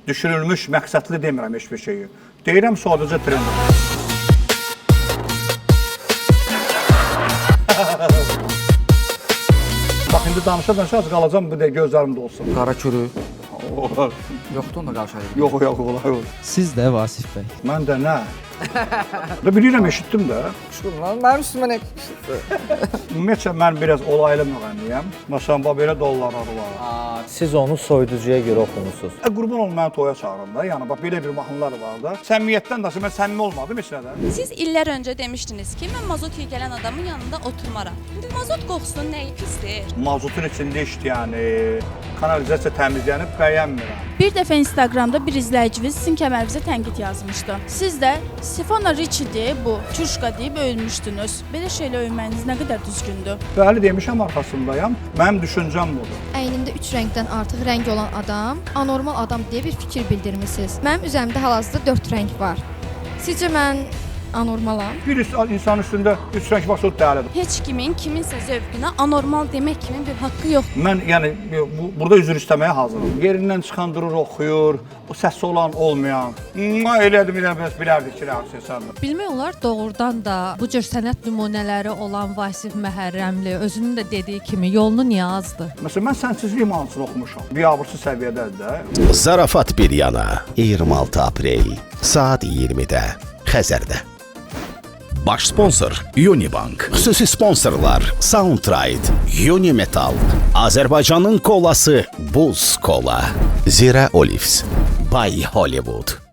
Düşünülmüş, məqsədli demirəm heç bir şeyi. Deyirəm sadəcə trend. Bax indi danışa-danışa az qalacam bu də gözlərim dolsun. Qara kürü. Olar. Yoxdur onda qara şərik. Yox, yox, olar. Yox. Siz də Vasif bəy. Mən də nə? Da bilirəm, eşitdim də. Şükür lan, mənim üstümə nə? Ümumiyyətcə mən biraz olaylı müğənniyəm. Məsələn, bax belə dollarlar var. Siz onu soyuducuya görə oxumusunuz. Qurban olum məni toya çağırın da. Yəni bax belə bir mahnılar var da. Səmimiyyətdən də mən səmimi olmadım heç nədə. Siz illər öncə demişdiniz ki, mən mazot iyi gələn adamın yanında oturmaram. İndi mazot qoxusunun nəyi pisdir? Mazotun içində işləyəni, kanalizasiya təmizləyəni bəyənmirəm. Bir dəfə Instagramda bir izləyiciniz sizin kəmərinizə tənqid yazmışdı. Siz də Sifona Riçi-dir bu, çuşka deyib öyünmüşdünüz. Belə şeylə öyünməyiniz nə qədər düzgündür? Bəli demişəm, arxasındayam. Mənim düşüncəm budur. Əynimdə 3 rəngdən artıq rəng olan adam anormal adam deyə bir fikir bildirmisiniz. Mənim üzərimdə hal-hazırda 4 rəng var. Sizcə mən anormalam? Bir insanın üstündə üç rəng varsa o dəlidir. Heç kimin kiminsə zövqünə anormal demək kimi bir haqqı yoxdur. Mən yəni burada üzr istəməyə hazıram. Yerindən çıxan durur, oxuyur, o səsi olan olmayan. Mua elədim, elə bəs bilərdik ki, reaksiya səndir. Bilmək olar doğrudan da bu cür sənət nümunələri olan Vasif Məhərrəmli özünün də dediyi kimi yolunu niyə azdı? Məsələn, mən sənsizlik mahnısını oxumuşam. Biabırçı səviyyədədir də. Zarafat bir yana 26 aprel saat 20-də Xəzərdə. Baş sponsor Unibank. Xüsusi sponsorlar Soundride, Unimetal, Azərbaycanın kolası Buz Kola, Zira Olives, Bay Hollywood.